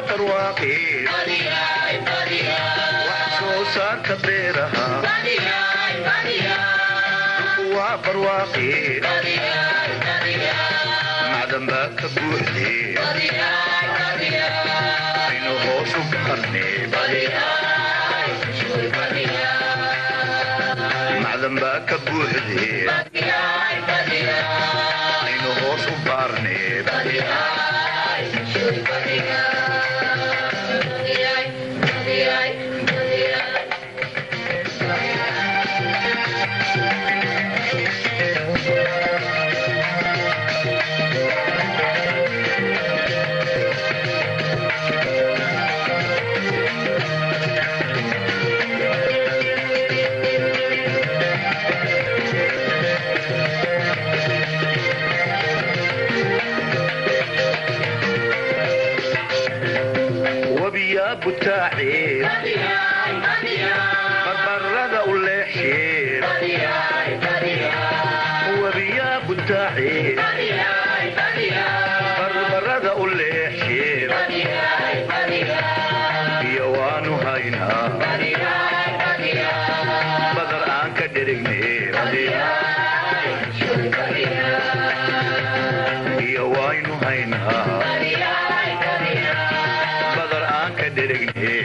Barwaaqe wax soo saarka beeraha, dhulku waa barwaaqe, macdan baa ka buuxde, aynu hoos u baarne. Macdan baa ka buuxde, aynu hoos u baarne. Wabiyaa butaace barbarada u leexshee, wabiyaa butaace barbarada u leexshee, biyo waanu haynaa, badar aan ka dherigne. Biyo waynu haynaa, badar aan ka dherigne.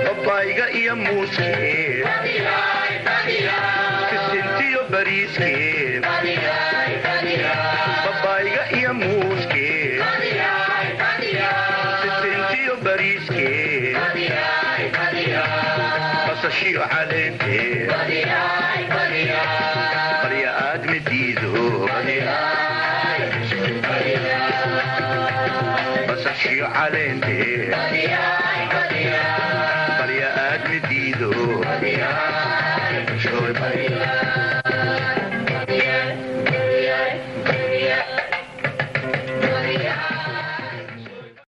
Babayga iyo muuskee, sisintiyo bariiskee, babayga iyo muuskee, sisintiyo bariiskee, basashiyo caleentee, barya aadmi diido. Basashiyo caleentee, barya aadmi diido.